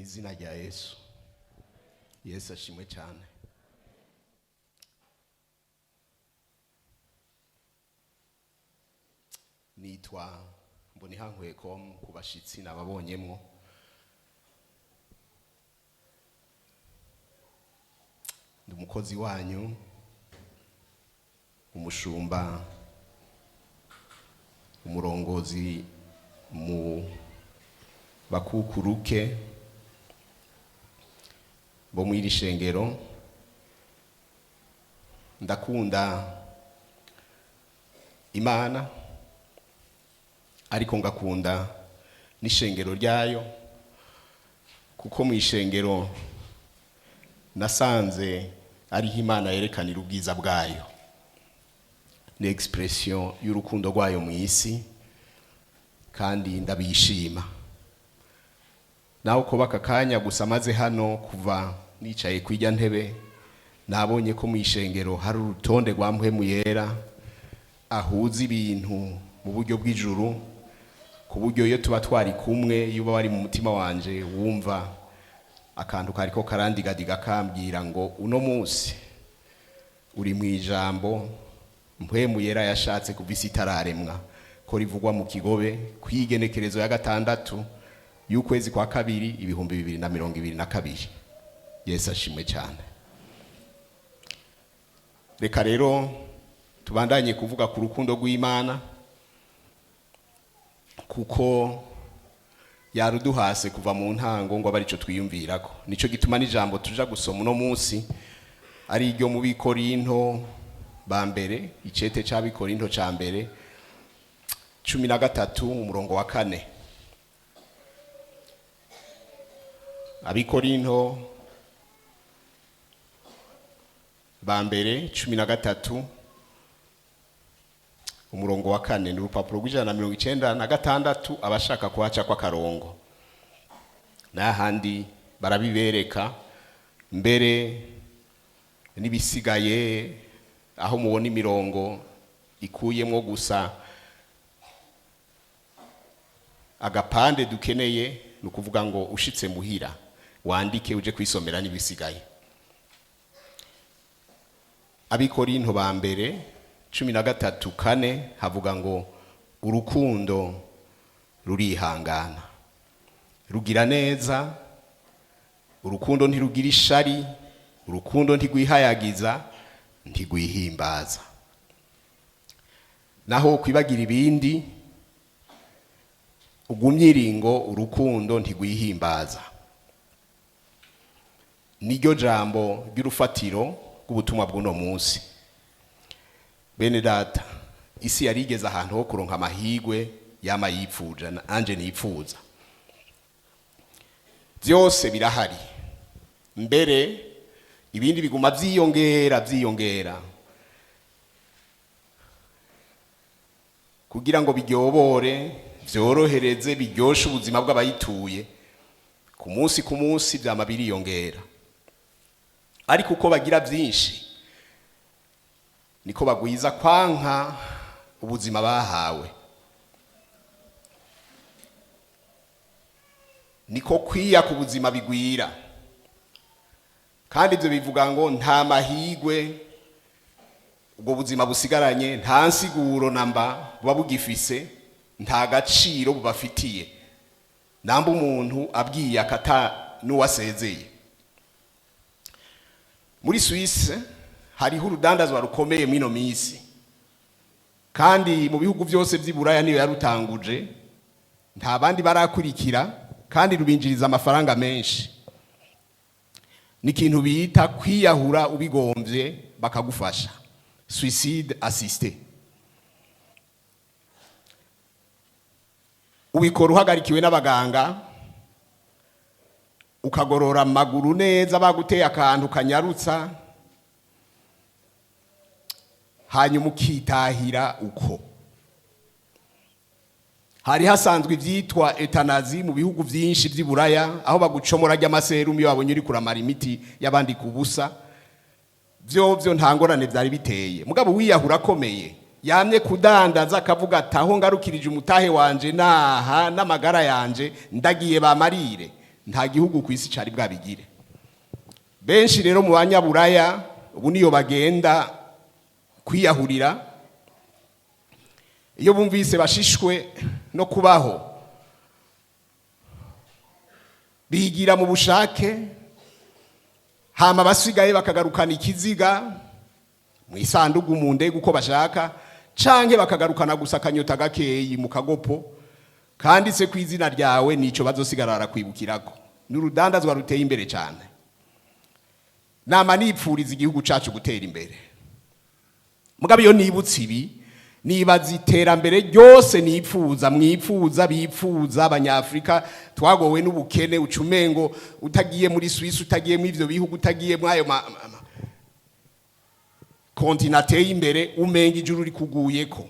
Izina rya Yesu. Yesu ashimwe cyane. Nitwa Mbonihankweko ku bashitsi nababonyemwo. Ndi umukozi wanyu, umushumba, umurongozi mu bakukuruke bo mw'iri shengero. Ndakunda Imana, ariko ngakunda n'ishengero ryayo, kuko mu ishengero nasanze ariho Imana yerekanira ubwiza bwayo, ni expression y'urukundo rwayo mu isi, kandi ndabishima. Naho kuba aka kanya gusa maze hano kuva nicaye kw'ijya ntebe, nabonye ko mu ishengero hari urutonde rwa Mpwemu Yera ahuza ibintu mu buryo bw'ijuru, ku buryo iyo tuba twari kumwe, iyo uba wari mu mutima wanje, wumva akantu kariko karandigadiga kambwira ngo uno munsi uri mu ijambo Mpwemu Yera yashatse kuva isi itararemwa ko rivugwa mu Kigobe kw'igenekerezo ya 6 y'ukwezi kwa 2 2022. Yesu ashimwe cyane. Reka rero tubandanye kuvuga ku rukundo rw'Imana, kuko yaruduhase kuva mu ntango ngo abe arico twiyumvirako. Nico gituma n'ijambo tuja gusoma uno munsi ari iryo mu Bikorinto ba mbere, icete c'Abikorinto ca mbere 13 umurongo wa 4. Abikorinto ba mbere 13 umurongo wa 4, ni urupapuro rw'ijana na mirongo icenda na gatandatu, abashaka kuhaca kw'akarongo n'ahandi barabibereka mbere n'ibisigaye aho mubona imirongo ikuyemwo gusa agapande dukeneye, ni ukuvuga ngo ushitse muhira wandike uje kwisomera n'ibisigaye. Abikorinto ba mbere 13:4 havuga ngo urukundo rurihangana, rugira neza, urukundo ntirugira ishari, urukundo ntigwihayagiza, ntigwihimbaza. Naho kwibagira ibindi ugumyiringo urukundo ntigwihimbaza, niryo jambo ry'urufatiro rw'ubutumwa bw'uno munsi. Bene data, isi yarigeze ahantu ho kuronka amahigwe yama yipfuja, anje nipfuza. Byose birahari, mbere ibindi biguma byiyongera byiyongera kugira ngo biryobore, vyorohereze, biryoshe ubuzima bw'abayituye. Ku munsi ku munsi vyama biriyongera, ariko uko bagira byinshi niko bagwiza kwanka ubuzima bahawe, niko kwiya ku buzima bigwira. Kandi ibyo bivuga ngo nta mahigwe ubwo buzima busigaranye, nta nsiguro namba buba bugifise, nta gaciro bubafitiye, namba umuntu abwiye akata n'uwasezeye. Muri Suisse hariho urudandazwa rukomeye mw'ino minsi, kandi mu bihugu byose by'i Buraya niyo yarutanguje, nta bandi barakurikira, kandi rubinjiriza amafaranga menshi. Ni ikintu bita kwiyahura ubigombye bakagufasha, suicide assisté. Ubikora uhagarikiwe n'abaganga, ukagorora amaguru neza, baguteye akantu kanyarutsa, hanyuma ukitahira uko. Hari hasanzwe ivyitwa euthanasie mu bihugu vyinshi vy'i Buraya, aho bagucomora ry'amaserumu iyo babonye uri kuramara imiti y'abandi ku busa. Vyo vyo nta ngorane vyari biteye, mugabo wiyahura akomeye yamye kudandaza akavuga ati aho ngarukirije umutahe wanje naha n'amagara yanje ndagiye bamarire. Nta gihugu ku isi cari bwabigire. Benshi rero mu banyaburaya ubu niyo bagenda kwiyahurira iyo bumvise bashishwe no kubaho, bigira mu bushake, hama basigaye bakagarukana ikiziga mu isandugu, mu ndege, uko bashaka, canke bakagarukana gusa akanyota gakeyi mu kagopo kanditse ku izina ryawe. Nico bazosigara barakwibukirako. Ni urudandazwa ruteye imbere cyane. Nama nipfuriza igihugu cacu gutera imbere, mugabo iyo nibutse ibi, nibaza iterambere ryose nipfuza, mwipfuza, bipfuza Abanyafrika twagowe n'ubukene. Ucumengo utagiye muri Swiss, utagiye muri ivyo bihugu, utagiye muri ayo continent ateye imbere, umenga ijuru rikuguyeko.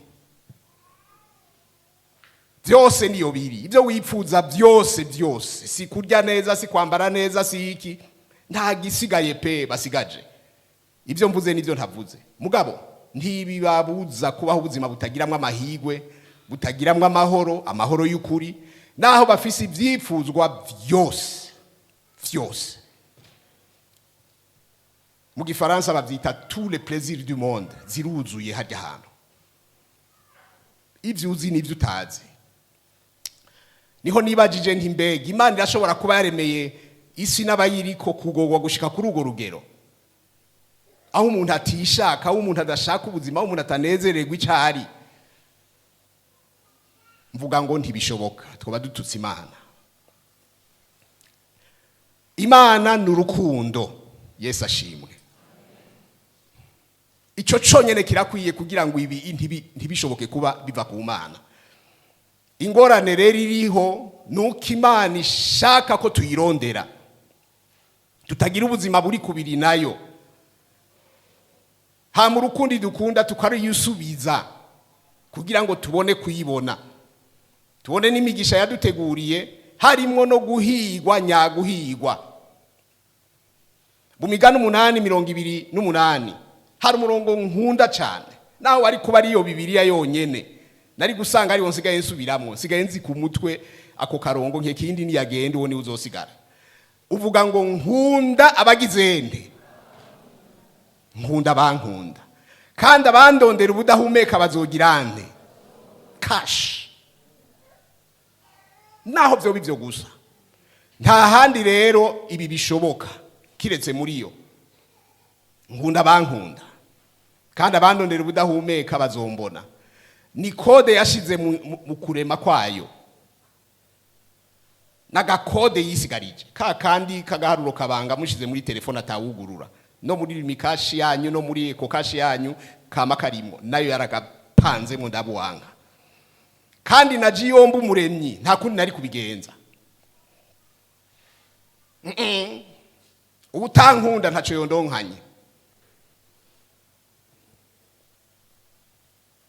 Byose niyo biri. Ibyo wipfuza byose byose, si kurya neza, si kwambara neza, si iki, nta gisigaye pe basigaje. Ibyo mvuze n'ibyo ntavuze, mugabo ntibibabuza kubaho ubuzima butagiramwo amahigwe, butagiramwo amahoro, amahoro y'ukuri, naho bafise ibyifuzwa byose byose. Mu Gifaransa babyita tous les plaisirs du monde, ziruzuye harya hantu, ibyo uzi n'ibyo utazi. Niho nibajije nti: mbega Imana irashobora kuba yaremeye isi n'abayiriko kugorwa gushika kuri urwo rugero, aho umuntu atishaka, aho umuntu adashaka ubuzima, aho umuntu atanezererwa icyo ari? Mvuga ngo ntibishoboka, twaba dututse Imana. Imana ni urukundo. Yesu ashimwe. Icyo cyonyine kirakwiye kugira ngo ibi ntibishoboke kuba biva ku Mana. Ingorane rero iriho ni uko Imana ishaka ko tuyirondera, tutagira ubuzima buri kubiri nayo, hama urukundo dukunda tukaruyisubiza kugira ngo tubone kuyibona, tubone n'imigisha yaduteguriye, harimwo no guhigwa nyaguhigwa. Mu Migani 8:28 hari umurongo nkunda cyane. Naho wari kuba ariyo Bibiliya yonyene, nari gusanga ariwo nsigaye nsubiramo, nsigaye nzi ku mutwe ako karongo. Nk'ikindi niyagenda, uwo niwe uzosigara. Uvuga ngo: "Nkunda abagizende, nkunda abankunda, kandi abandondera ubudahumeka bazogira nte?" Kashi naho byo bivyo gusa, nta handi rero ibi bishoboka kiretse muri yo. Nkunda abankunda, kandi abandondera ubudahumeka bazombona. Ni code yashize mu kurema kwayo, n'agakode yisigarije ka kandi kagaharuro kabanga mushize muri telefone atawugurura, no muri Lumicash yanyu, no muri EcoCash yanyu kama karimo, nayo yaragapanze mu ndabuwanga. Kandi na jiyomba umuremyi, nta kundi nari kubigenza. Ubutankunda ntaco yondonkanye.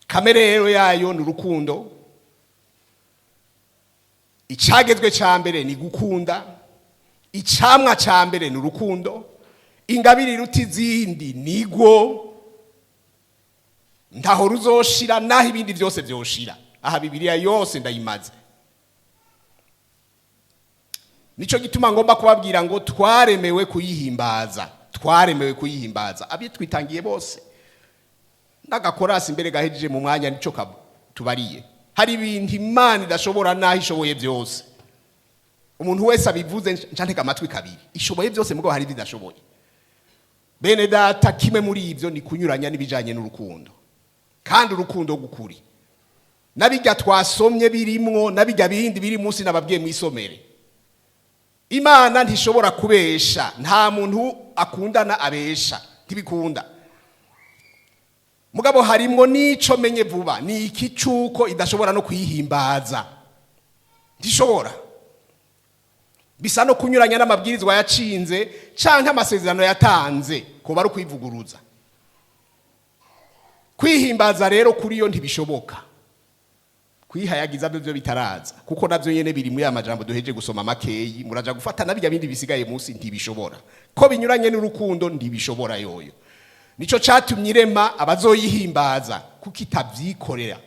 Kamere rero yayo ni urukundo. Icagezwe ca mbere ni gukunda, icamwa ca mbere ni urukundo, ingabire iruta izindi nigwo, ntaho ruzoshira naho ibindi byose vyoshira. Aha Bibiliya yose ndayimaze. Nico gituma ngomba kubabwira ngo twaremewe kuyihimbaza, twaremewe kuyihimbaza, abitwitangiye bose. N'agakorasi imbere gahejeje mu mwanya, nico tubariye. Hari ibintu Imana idashobora naho ishoboye byose. Umuntu wese abivuze nca ntega amatwi kabiri. Ishoboye byose, mugabo hari ibyo idashoboye, bene data. Kimwe muri ibyo ni kunyuranya n'ibijanye n'urukundo, kandi urukundo gukuri nabijya twasomye birimwo, nabijya bindi biri munsi nababwiye mu isomere. Imana ntishobora kubesha. Nta muntu akundana abesha, ntibikunda. Mugabo harimwo n'ico menye vuba, ni iki cuko idashobora no kuyihimbaza, ntishobora. Bisa no kunyuranya n'amabwirizwa yacinze canke amasezerano yatanze, kuba ari ukwivuguruza. Kwihimbaza rero kuri yo ntibishoboka. Kwihayagiza byo byo bitaraza, kuko navyo nyene biri muri aya majambo duheje gusoma makeyi. Muraja gufata nabijya bindi bisigaye munsi, ntibishobora ko binyuranye n'urukundo, ntibishobora yoyo. Nico catumye irema abazoyihimbaza, kuko itavyikorera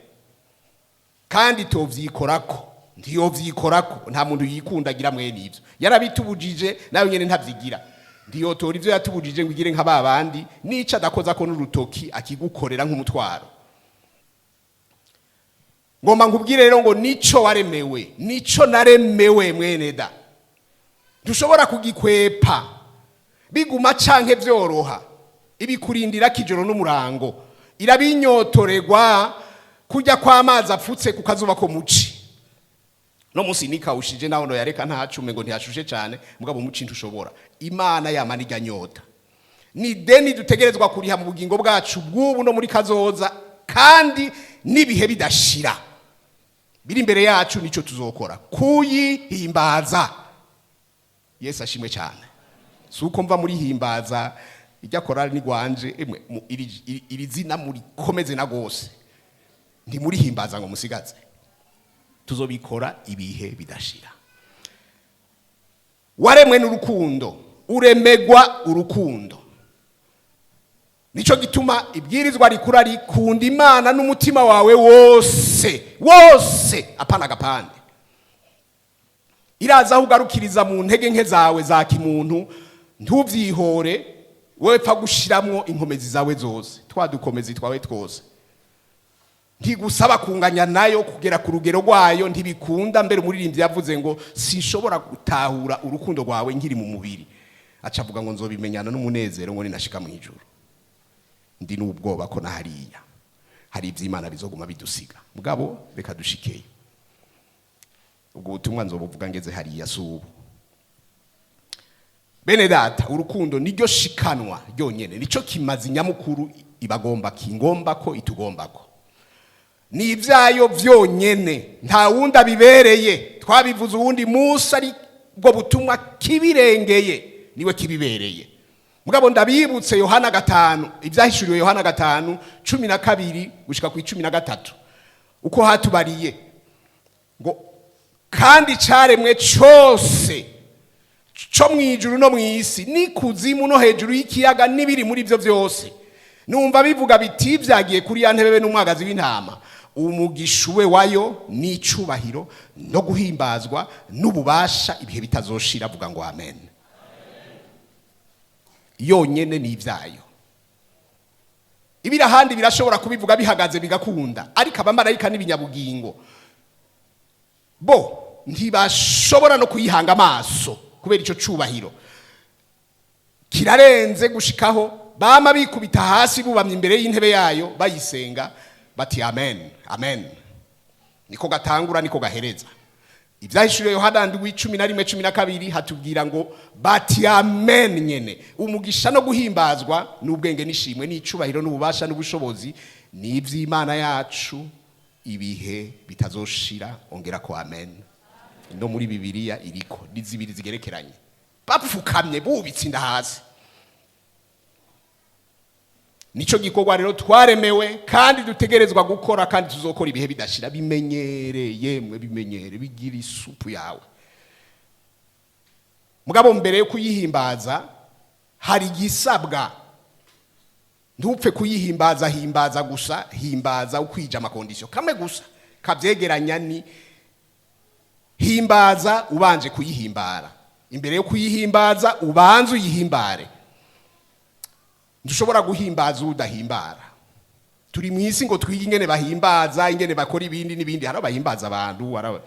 kandi tovyikorako. Ntiyovyikorako. Nta muntu yikundagira mwene ivyo. Yarabitubujije, nawe nyene ntavyigira. Ntiyotora ivyo yatubujije ngo igire nka babandi nica adakoza ko n'urutoki akigukorera nk'umutwaro. Ngomba nkubwire rero ngo nico waremewe, nico naremewe, mwene da, ntushobora kugikwepa. Biguma canke vyoroha, ibikurindira kijoro n'umurango, irabinyotorerwa kujya kw'amazi apfutse ku kazuba ko muci. No musi nikawushije naho yareka ntacume ngo ntiyashushe cyane, mugabo muci ntushobora. Imana yamana ijya nyota. Ni deni dutegerezwa kuriha mu bugingo bwacu bw'ubu no muri kazoza, kandi n'ibihe bidashira biri imbere yacu. Nicyo tuzokora, kuyihimbaza. Yesu ashimwe cyane. Si uko mva muri himbaza ijya korali ni gwanje emwe iri zina murikomeze na gose. Ntimurihimbaza ngo musigaze, tuzobikora ibihe bidashira. Waremwe n'urukundo, uremegwa urukundo. Nico gituma ibwirizwa rikura rikunda Imana n'umutima wawe wose wose, apana agapande. Iraza aho ugarukiriza mu ntege nke zawe za kimuntu. Ntuvyihore wowe, pfa gushiramwo inkomezi zawe zose, twa dukomezi twawe twose. Ntigusaba kunganya nayo, kugera ku rugero rwayo ntibikunda. Mbere umuririmbyi yavuze ngo sinshobora gutahura urukundo rwawe nkiri mu mubiri, aca avuga ngo nzobimenyana n'umunezero ngo ninashika mu ijuru. Ndi n'ubwoba ko na hariya hari iby'Imana bizoguma bidusiga. Mugabo reka dushikeyo, ubwo butumwa nzobuvuga ngeze hariya, si ubu. Bene data, urukundo niryo shikanwa ryonyene, nico kimazi nyamukuru ibagomba, kingomba ko itugombako. Ni ibyayo vyonyene, nta wundi abibereye. Twabivuze uwundi munsi, ari bwo butumwa kibirengeye, niwe kibibereye. Mugabo ndabibutse Yohana 5, ibyahishuriwe Yohana 5:12 gushika ku 13, uko hatubariye ngo kandi caremwe cose co mu ijuru no mu isi n'ikuzimu no hejuru y'ikiyaga n'ibiri muri byo byose, numva bivuga biti byagiye kuri ya ntebe be n'umwagazi w'intama, umugisha ube wayo n'icubahiro no guhimbazwa n'ububasha ibihe bitazoshira. Avuga ngo amen. Yonyene ni ibyayo. Ibiri ahandi birashobora kubivuga bihagaze bigakunda, ariko abamarayika n'ibinyabugingo bo ntibashobora no kuyihanga amaso kubera ico cubahiro kirarenze, gushikaho bama bikubita hasi bubamye imbere y'intebe yayo, bayisenga bati amen, amen. Niko gatangura, niko gahereza. Ibyahishuriwe Yohana 7:11, hatubwira ngo bati amen nyene, umugisha no guhimbazwa n'ubwenge n'ishimwe n'icubahiro n'ububasha n'ubushobozi ni iby'Imana yacu ibihe bitazoshira. Ongera ko amen. No muri Bibiliya iriko ni zibiri zigerekeranye, bapfukamye bubitse inda hasi. Nico gikorwa rero twaremewe kandi dutegerezwa gukora, kandi tuzokora ibihe bidashira. Bimenyere yemwe, bimenyere, bigira isupu yawe. Mugabo mbere yo kuyihimbaza hari igisabwa. Ntupfe kuyihimbaza himbaza gusa, himbaza ukwija ama conditions. Kamwe gusa kavyegeranya ni himbaza ubanje kuyihimbara. Imbere yo kuyihimbaza ubanze uyihimbare. Ntushobora guhimbaza udahimbara. Turi mu isi ngo twige ingene bahimbaza, ingene bakora ibindi n'ibindi. Hari abahimbaza abantu,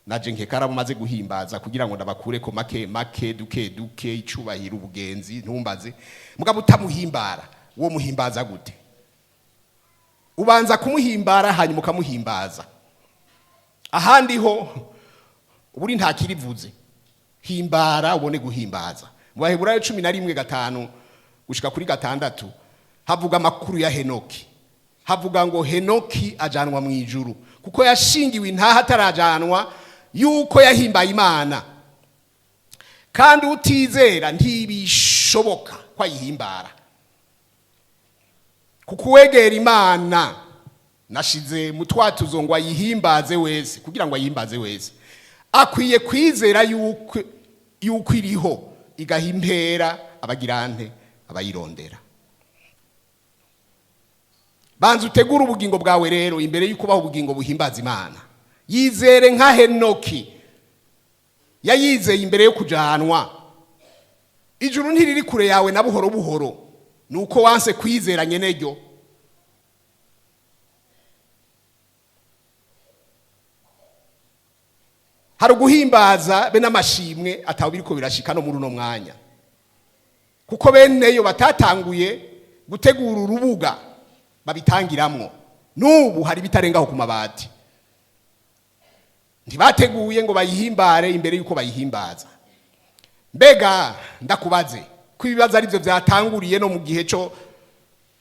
naje nkeka arabo maze guhimbaza kugira ngo ndabakure ko make make, duke duke, icubahiro, ubugenzi, ntumbaze. Mugabo utamuhimbara, uwo muhimbaza gute? Ubanza kumuhimbara, hanyuma ukamuhimbaza. Ahandi ho uburi nta kirivuze. Himbara ubone guhimbaza. Mu Baheburayo 11:5 gushika kuri 6 havuga amakuru ya Henoki. Havuga ngo Henoki ajanwa mu ijuru kuko yashingiwe intaha atarajanwa yuko yahimbaye Imana. Kandi utizera ntibishoboka ko ayihimbara, kuko uwegera Imana nashize mu twatuzo ngo ayihimbaze wese, kugira ngo ayihimbaze wese akwiye kwizera yuko iriho, igaha impera abagirante, abayirondera. Banza utegure ubugingo bwawe rero imbere y'uko ubaho ubugingo buhimbaza Imana. Yizere nka Henoki yayizeye imbere yo kujanwa. Ijuru ntiriri kure yawe na buhoro buhoro, nuko wanse kwizera nyeneryo. Hari uguhimbaza be n'amashimwe atawe biriko birashika no muri uno mwanya, kuko beneyo batatanguye gutegura urubuga babitangiramwo. N'ubu hari bitarengaho ku mabati, ntibateguye ngo bayihimbare imbere yuko bayihimbaza. Mbega ndakubaze ko ibibazo arivyo vyatanguriye no mu gihe co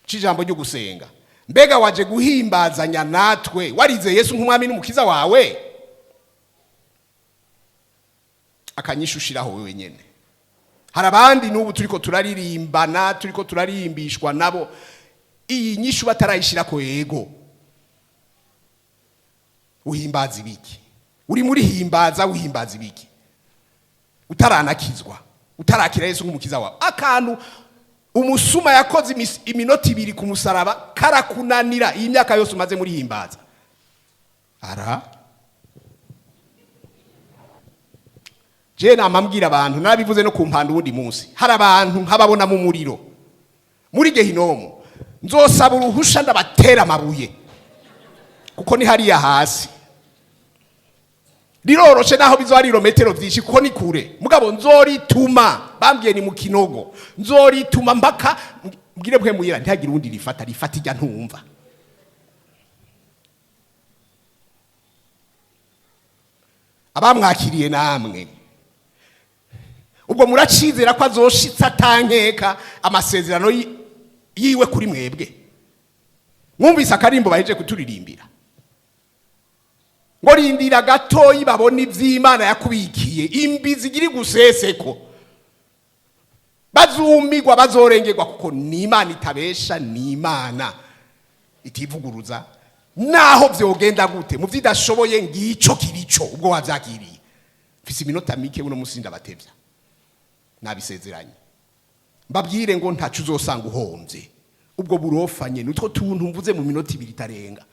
c'ijambo ryo gusenga. Mbega waje guhimbazanya natwe warize Yesu nk'umwami n'umukiza wawe? Akanyishushiraho wewe nyene. Hari abandi n'ubu turiko turaririmbana, turiko turarimbishwa nabo, iyi nyishu batarayishirako. Yego, uhimbaza ibiki? Uri muri himbaza, uhimbaza ibiki utaranakizwa, utarakira Yesu nk'umukiza wawe? Akantu umusuma yakoze iminota 2 ku musaraba karakunanira iyi myaka yose umaze muri himbaza. Ara je namambwira abantu, narabivuze no ku mpanda uwundi munsi, hari abantu nk'ababona mu muriro muri Gehinomu, nzosaba uruhusha ndabatera amabuye, kuko ni hariya hasi riroroshe, naho bizoba ari ibirometero vyinshi, kuko ni kure. Mugabo nzorituma, bambwiye ni mu kinogo, nzorituma mpaka mbwire bwe muyira ntihagire uwundi rifata, rifata ijya ntumva. Abamwakiriye namwe ubwo muracizera ko azoshitsa atankeka amasezerano yiwe kuri mwebwe? Mwumvise akarimbo baheje kuturirimbira ngo rindira gatoyi babone ivy'Imana yakubikiye, imbi zigira guseseko, bazumirwa, bazorengerwa, kuko ni Imana itabesha, ni Imana itivuguruza. Naho vyogenda gute mu vyidashoboye, ngico kirico ubwo wavyakiriye. Mfise iminota mike uno musi, ndabatevya, nabisezeranye. Mbabwire ngo ntaco uzosanga uhomvye ubwo burofanye nutwo tuntu mvuze mu minota 2 itarenga.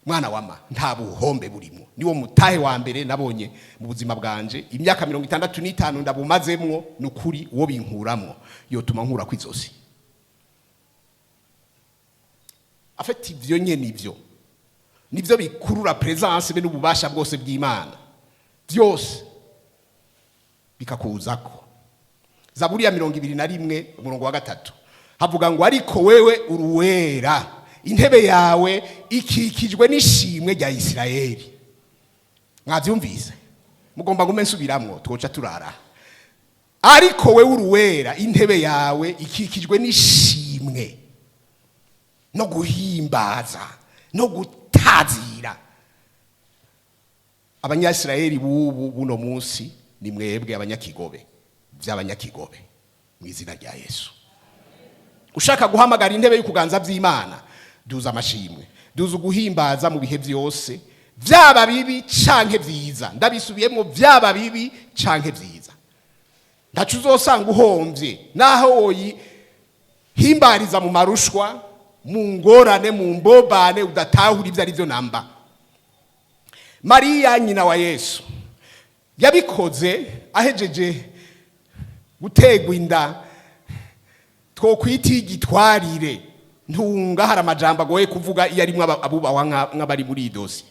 Mwana wama, nta buhombe burimo. Niwo mutahe wa mbere nabonye mu buzima bwanje, imyaka 65 ndabumazemwo. Nukuri uwo binkuramwo yotuma nkura kwizosi afite ivyo nyene, ivyo nivyo bikurura presence be n'ububasha bwose bw'Imana, byose bikakuzako. Zaburi ya 21 umurongo wa 3 havuga ngo ariko wewe uruwera, intebe yawe ikikijwe n'ishimwe rya Isirayeli. Mwavyumvise? Mugomba ngume nsubiramwo, twoca turara. Ariko wewe uruwera, intebe yawe ikikijwe n'ishimwe no guhimbaza no gutazira. Abanyasirayeli bubu buno munsi ni mwebwe abanyakigobe by'abanyakigobe, mu izina rya Yesu. Ushaka guhamagara intebe y'ukuganza by'Imana, duza amashimwe, duza uguhimbaza mu bihe byose, byaba bibi canke vyiza. Ndabisubiyemo, byaba bibi canke vyiza, ntaco uzosanga uhomvye naho woyi himbariza mu marushwa, mu ngorane, mu mbobane udatahura ibyo ari byo namba. Mariya nyina wa Yesu yabikoze ahejeje gutegwa inda twokwita igitwarire. Ntunga hari amajambo agoye kuvuga iyo arimwo abubahwa nk'abari muri iyi dosiye.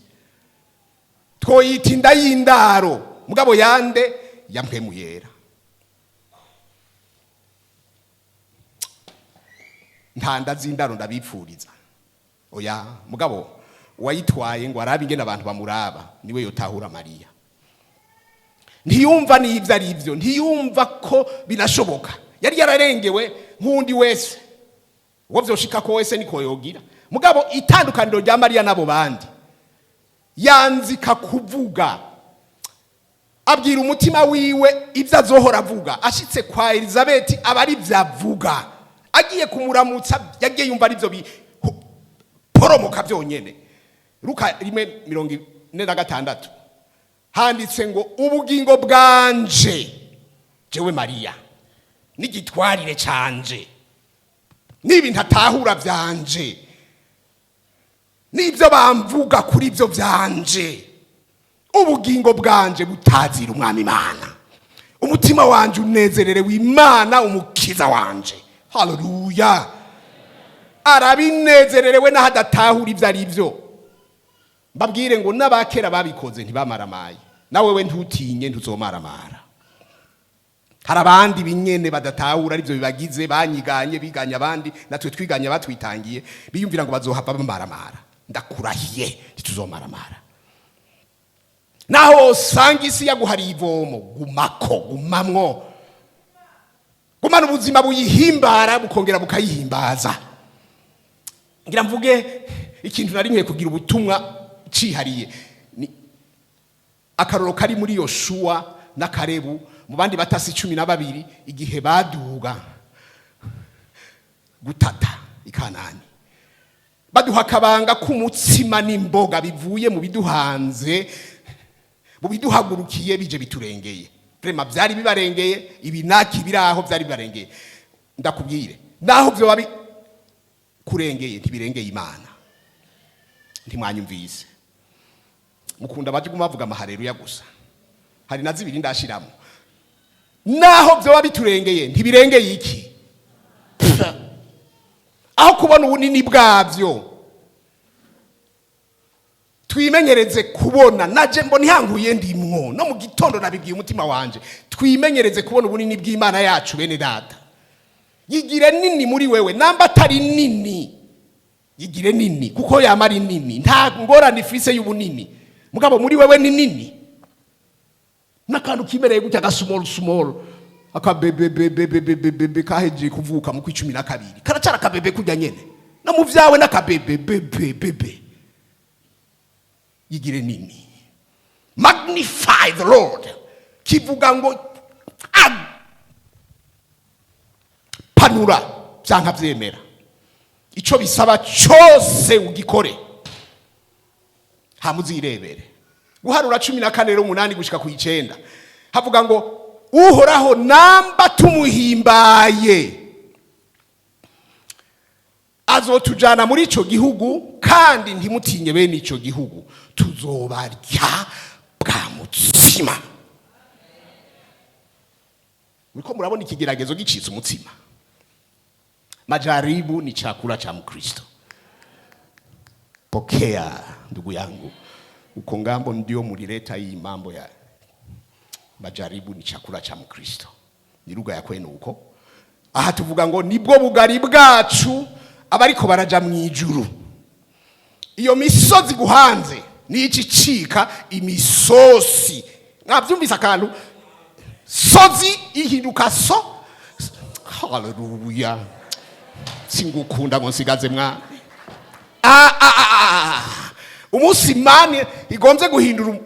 Twoyita inda y'indaro, mugabo yande ya mpwemu yera. Nta nda z'indaro ndabipfuriza, oya, mugabo uwayitwaye ngo arabe ingene abantu bamuraba niwe yotahura. Mariya ntiyumva n'ibyo ari byo, ntiyumva ko binashoboka. Yari yararengewe nk'undi wese, uwo vyoshika ko wese niko yogira. Mugabo itandukaniro rya Mariya n'abo bandi, yanzika kuvuga, abwira umutima wiwe ibyo azohora avuga ashitse kwa Elizabeth, aba ari byo avuga agiye kumuramutsa. Yagiye yumva aribyo poromoka byonyene. Luka 1:46 handitse ngo ubugingo bwanje jewe Mariya n'igitwarire canje n'ibintu atahura byanje. N'ibyo bamvuga kuri ibyo byanje, ubugingo bwanje butazira Umwami Imana, umutima wanje unezererewe Imana Umukiza wanje. Haleluya! Arabinezererewe n'aho adatahura ibyo ari byo. Mbabwire ngo n'abakera babikoze ntibamaramaye, nawe we ntutinye, ntuzomaramara. Hari abandi binyene badatahura aribyo bibagize, banyiganye, biganye abandi, natwe twiganye batwitangiye, biyumvira ngo bazohava bamaramara. Ndakurahiye, ntituzomaramara. Naho usanga isi yaguhariye ivomo, gumako, gumamwo, gumana ubuzima buyihimbara, bukongera bukayihimbaza. Ngira mvuge ikintu nari nkwiye kugira ubutumwa cihariye, ni akaroro kari muri Yoshuwa na Karebu mu bandi batasi 12, igihe baduga gutata Ikanani, baduha akabanga k'umutsima n'imboga bivuye mu biduhanze, mu biduhagurukiye, bije biturengeye. Vraiment byari bibarengeye, ibinaki biraho byari bibarengeye. Ndakubwire, naho byo kurengeye, ntibirengeye Imana. Ntimwanyumvise? Mukunda baje bavuga amahareruya gusa, hari na zibiri ndashiramo. Naho byoba biturengeye, ntibirengeye iki? Aho kubona ubunini bwabyo, twimenyereze kubona. Naje mbona ihanguye ndimwo, no mu gitondo nabibwiye umutima wanje. Twimenyereze kubona ubunini bw'Imana yacu. Bene data, yigire nini muri wewe. Namba atari nini, yigire nini, kuko yama ari nini. Nta ngorane ifise y'ubunini, mugabo muri wewe ni nini. N'akantu kimereye gutya, ga small small, akabebebebebebebe kahejeje kuvuka mu kwicumi na kabiri, karacara akabebe kurya nyene. No mu vyawe n'akabebe bebe bebe. Yigire nini, magnify the Lord. Kivuga ngo panura byanka vyemera, ico bisaba cyose ugikore, hamuzirebere. Guharura 14 rero, 8 gushika ku 9, havuga ngo Uhoraho namba tumuhimbaye, azotujana muri ico gihugu, kandi ntimutinye bene ico gihugu, tuzobarya bwa mutsima. Muriko murabona ikigeragezo gicitse umutsima. Majaribu ni chakula cha Mkristo. Pokea, ndugu yangu, uko ngambo ndio mulileta hii mambo ya majaribu ni chakula cha Mkristo, ni lugha ya kwenu huko. Aha tuvuga ngo nibwo bugari bwacu abariko baraja mu ijuru. Iyo misozi guhanze ni icika imisosi. Mwabyumvise akantu sozi ihinduka so? Haleluya! Singukunda ngo nsigaze mwana. Ah, ah, ah, ah. Umunsi Imana igombye guhindura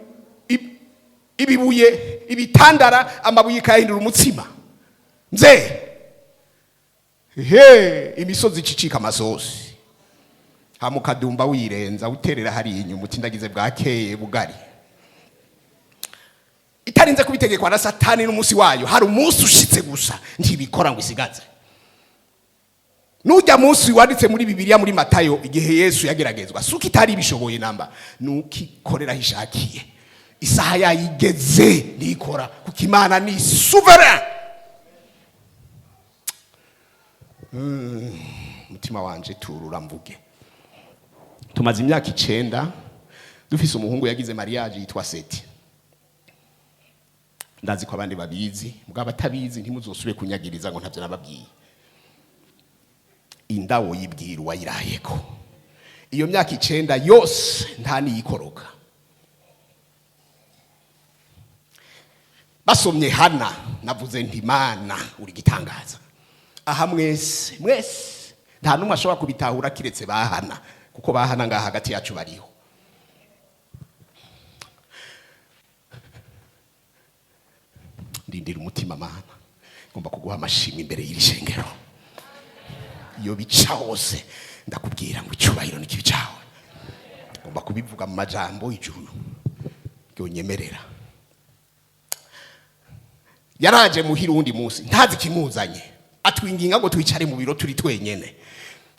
ibibuye, ibitandara, amabuye, ikayahindura umutsima, nze he imisozi icicika amasosi, hamukadumba wirenza uterera hariya inyuma uti ndagize bwakeye bugari, itarinze kubitegekwa na Satani n'umunsi wayo. Hari umunsi ushitse gusa ntibikora ngo isigaze. Nujya munsi wanditse muri Bibiliya, muri Matayo, igihe Yesu yageragezwa, suko itari ibishoboye namba, nuko ikorera aho ishakiye. Isaha yayigeze ntikora, kuko Imana ni souverain. Umutima wanje turura mvuge. Tumaze imyaka 9 dufise umuhungu yagize mariage yitwa Seti. Ndazi ko abandi babizi, mugabo abatabizi ntimuzosube kunyagiriza ngo ntavyo nababwiye. Indawo yibwira uwayirayeko. Iyo myaka 9 yose nta niyikoroka. Basomye Hana, navuze nti Mana uri gitangaza. Aha mwese mwese nta n'umwe ashobora kubitahura kiretse bahana, kuko bahana ngaha hagati yacu bariho. Ndindira umutima, Mana, ngomba kuguha amashimwe imbere y'iri shengero. Iyo bica hose ndakubwira ngo icyubahiro ni kibi cyawe. Ngomba kubivuga mu majambo ijuru ryonyemerera. Yaraje muhira uwundi munsi, ntazi ikimuzanye, atwinginga ngo twicare mu biro turi twenyene,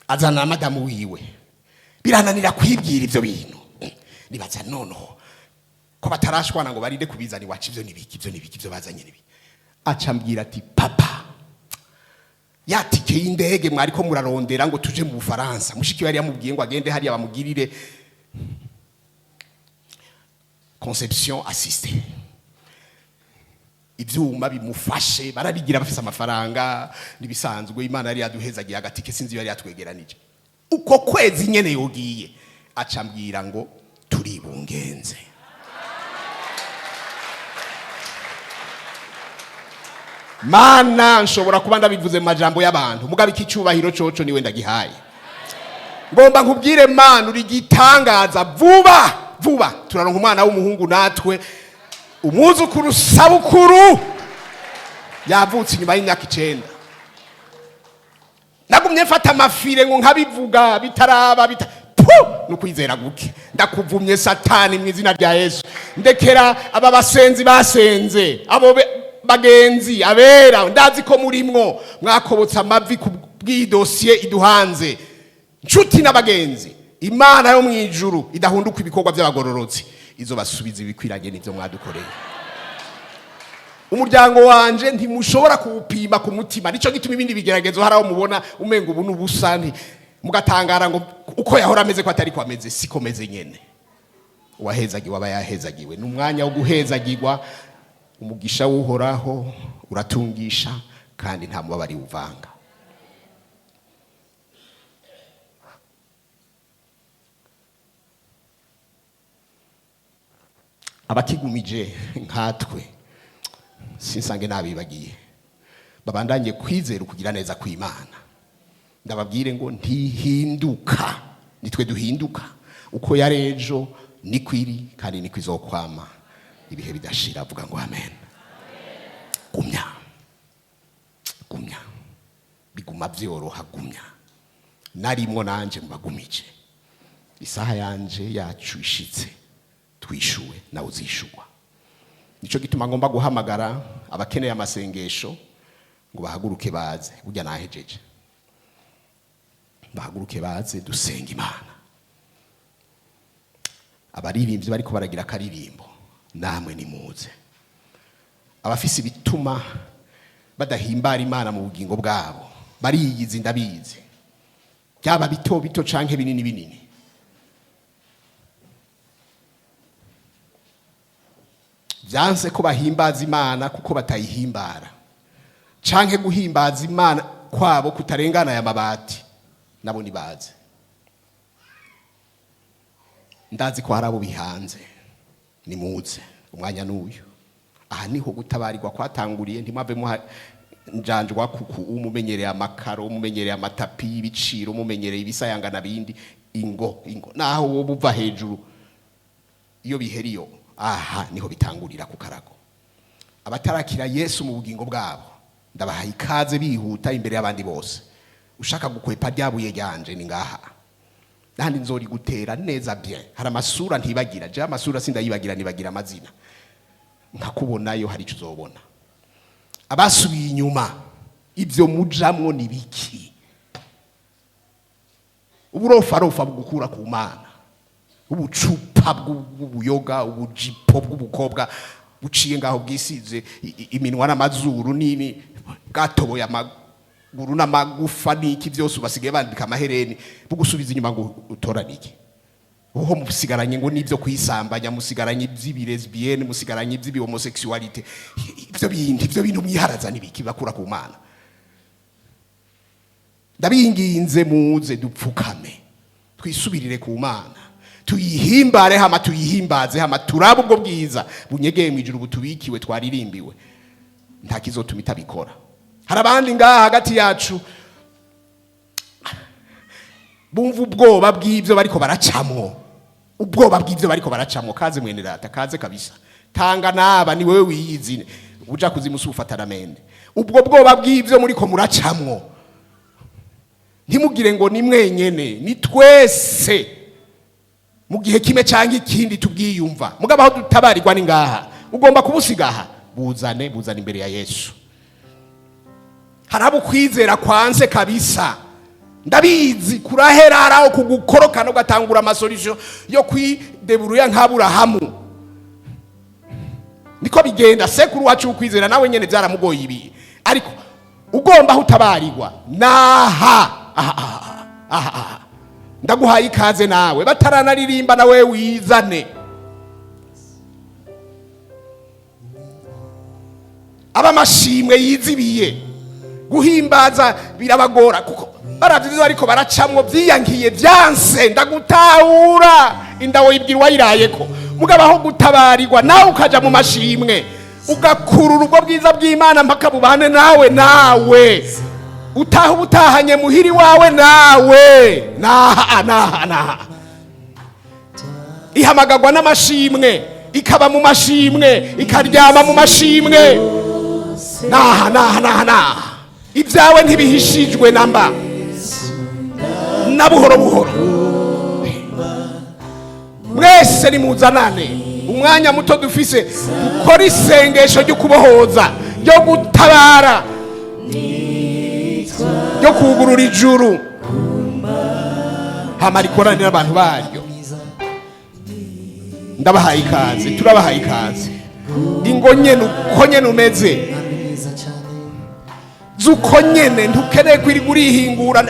azana na madamu wiwe. Birananira kwibwira ivyo bintu. Nibaza noneho ko batarashwana ngo barinde kubizana iwacu, ivyo nibiki, ivyo nibiki, ivyo bazanye nibiki? Aca ambwira ati: "Papa, ya tike y'indege mwariko murarondera ngo tuje mu Bufaransa." Mushiki we yari yamubwiye ngo agende hariya bamugirire conception assistée, ivyuma bimufashe. Barabigira bafise amafaranga nibisanzwe. Imana yari yaduhezagiye agatike, sinzi iyo yari yatwegeranije. Uko kwezi nyene yogiye, aca ambwira ngo turibungenze. Mana, nshobora kuba ndabivuze mu majambo y'abantu, mugabo iki cyubahiro coco niwe ndagihaye. Ngomba nkubwire, Mana, uri gitangaza. Vuba vuba turaronka umwana w'umuhungu, natwe umwuzukuru sabukuru yavutse inyuma y'imyaka 9. Nagumye mfata amafire ngo nkabivuga bitaraba bita pu nukwizera guke. Ndakuvumye Satani mu izina rya Yesu. Ndekera aba basenzi basenze, abo bagenzi abera, ndazi ko murimwo mwakobotse amavi ku bw'iyi dosiye iduhanze. Nshuti n'abagenzi, Imana yo mu ijuru idahunduka ibikorwa by'abagororotsi izo basubiza ibikwiranye n'ibyo mwadukoreye. Umuryango wanje ntimushobora kuwupima ku mutima. Nico gituma ibindi bigeragezo hari aho mubona umenga ubu n'ubusa, nti mugatangara ngo uko yahora ameze ko atari ko ameze. Siko meze nyene. Uwahezagiwe aba yahezagiwe. Ni umwanya wo guhezagirwa. Umugisha w'Uhoraho uratungisha kandi nta mubabari uvanga. Abakigumije nkatwe, sinsange nabibagiye, babandanye kwizera ukugira neza kw'Imana. Ndababwire ngo ntihinduka, nitwe duhinduka. Uko yari ejo niko iri kandi niko izokwama ibihe bidashira. Avuga ngo amen. Gumya, gumya, biguma byoroha. Gumya, narimwo nanje mbagumije. Isaha yanje yacu ishitse, twishuwe nawe uzishugwa. Nico gituma ngomba guhamagara abakeneye amasengesho ngo bahaguruke baze. Burya nahejeje. Bahaguruke baze dusenga Imana. Abaririmbyi bariko baragira akaririmbo, namwe nimuze. Abafise ibituma badahimbara Imana mu bugingo bwabo bariyizi, ndabizi, byaba bito bito canke binini binini. Byanse ko bahimbaza Imana kuko batayihimbara, canke guhimbaza Imana kwabo kutarengana aya mabati, nabo nibaze. Ndazi ko hari abo bihanze. Nimuze, umwanya n'uyu. Aha niho gutabarirwa kwatanguriye. Ntimwave muha njanjwa kuku. Umumenyereye amakaro, umumenyereye amatapi y'ibiciro, umumenyereye ibisayangana bindi. Ingo, ingo, naho wowe uva hejuru iyo biheriyo, aha niho bitangurira ku karago. Abatarakira Yesu mu bugingo bwabo, ndabahaye ikaze bihuta imbere y'abandi bose. Ushaka gukwepa ryabuye ryanje, ni ngaha nandi nzori gutera neza bien. Hari amasura ntibagira je, amasura sindayibagira, nibagira amazina. Nkakubonayo hari icyo uzobona. Abasubiye inyuma, ibyo mujamwo ni biki? Uburofarofa bugukura ku Mana, ubucupa bw'ubuyoga, ubujipo bw'ubukobwa buciye ngaho bwisize iminwa n'amazuru nini, bwatoboye amaguru n'amagufa n'iki byose, ubasigaye bandika amahereni, bugusubiza inyuma ngo utorane iki? Uho musigaranye ngo nibyo kwisambanya, musigaranye iby'ibilesbienne, musigaranye iby'ibihomosexualité. Ibyo bindi, ibyo bintu mwiharaza nibiki bakura ku Mana? Ndabinginze, muze dupfukame, twisubirire ku Mana, tuyihimbare hama tuyihimbaze, hama turabe ubwo bwiza bunyegeye mu ijuru butubikiwe, twaririmbiwe. Nta kizotuma itabikora. Hari abandi ngaha hagati yacu bumva ubwoba bw'ibyo bariko baracamwo, ubwoba bw'ibyo bariko baracamwo. Kaze mwene data, kaze kabisa. Tanga naba ni wewe wiyizi, uja kuzimusa ufatana mende. Ubwo bwoba bw'ibyo muriko muracamwo, ntimugire ngo ni mwenyene, ni twese mu gihe kimwe cyangwa ikindi tubwiyumva. Mugabo aho dutabarirwa ni ngaha. Ugomba kubusiga aha, buzane, buzane imbere ya Yesu. Hari abo ukwizera kwanse kabisa. Ndabizi kurahera araho kugukorokana ugatangura amasolution yo kwideburuya nk'Aburahamu. Niko bigenda. Sekuru wacu ukwizera nawe nyene byaramugoye ibi, ariko ugomba aho utabarirwa naha aha aha aha aha. Ndaguhaye ikaze nawe bataranaririmba, nawe wizane abamashimwe yizibiye guhimbaza birabagora kuko baravye ivyo ariko baracamwo vyiyankiye vyanse. Ndagutahura, indawo yibwira uwayirayeko. Mugabo aho gutabarirwa nawe ukaja mu mashimwe, ugakurura ubwo bwiza bw'Imana mpaka bubane nawe, nawe utaha ubutahanye muhiri wawe, nawe naha naha naha. Ihamagagwa n'amashimwe, ikaba mu mashimwe, ikaryama mu mashimwe. Naha naha naha naha. Ibyawe ntibihishijwe namba na buhoro buhoro. Mwese nimuzanane, umwanya muto dufise dukora isengesho ryo kubohoza, ryo gutabara, ryo kugurura ijuru hama rikoranira abantu baryo. Ndabahaye ikaze, turabahaye ikaze. Ingo nyene uko nyene umeze, zuko nyene, ntukeneye kwirirwa urihingura.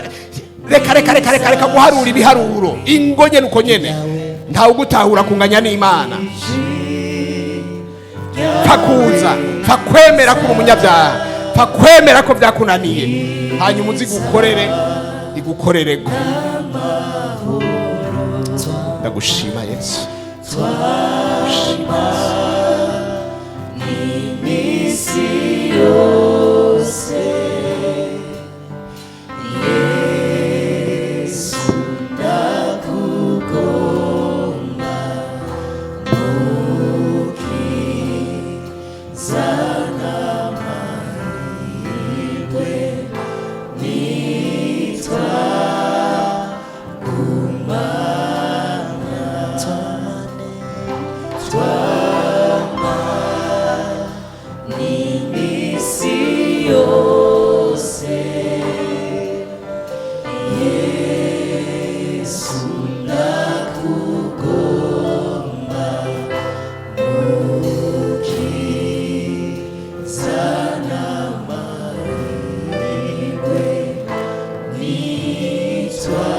Reka reka reka reka reka guharura ibiharuro. Ingo nyene uko nyene, ntawe ugutahura kunganya n'Imana. Pfa kuza, pfa kwemera ko uri umunyabyaha, pfa kwemera ko byakunaniye, hanyuma uzi gukorere igukorereko. Ndagushima Yesu, ndagushima Yesu. Iminsi yose Yesu ndakugomba, mukiza n'amahirwe nitwa kumana twama n'iminsi yose Yesu ndakugomba, mukiza n'amahirwe nitwa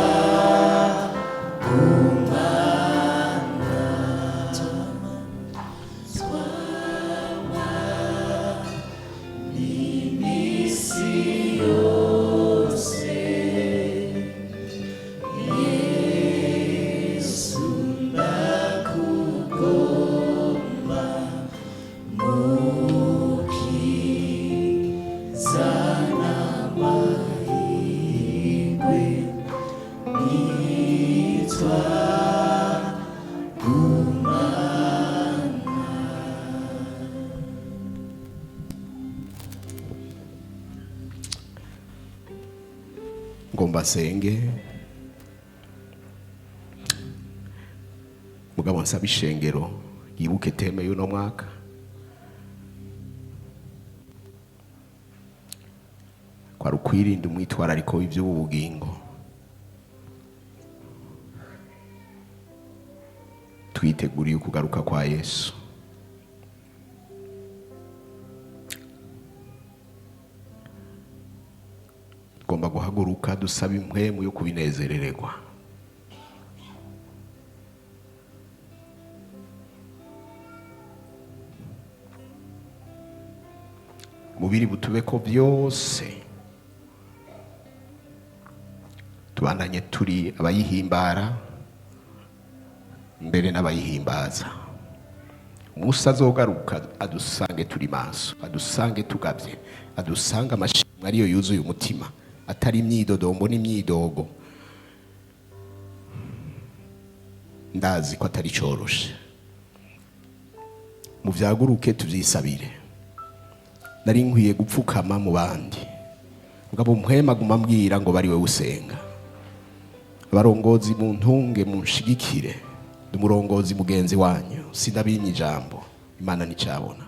kumana twama n'iminsi yose Yesu ndakugomba, mukiza n'amahirwe nitwa kumana. Ngomba nsenge, mugabo nsaba ishengero yibuke thème y'uno mwaka. Kwari ukwirinda umwitwarariko w'iby'ubu bugingo, twiteguriye ukugaruka kwa Yesu. Tugomba guhaguruka dusaba impwemu yo kubinezerererwa. Mubiri butube ko byose tubandanye turi abayihimbara mbere n'abayihimbaza. Umunsi azogaruka adusange turi maso, adusange tugabye, adusange amashimwe ariyo yuzuye umutima, atari imyidodombo n'imyidogo. Ndazi ko atari coroshe. Muvyaguruke tuvyisabire. Nari nkwiye gupfukama mu bandi, mugabo mpwema aguma ambwira ngo bari we usenga. Abarongozi muntunge, munshigikire, ndi umurongozi mugenzi wanyu, sindabimye ijambo. Imana nticabona.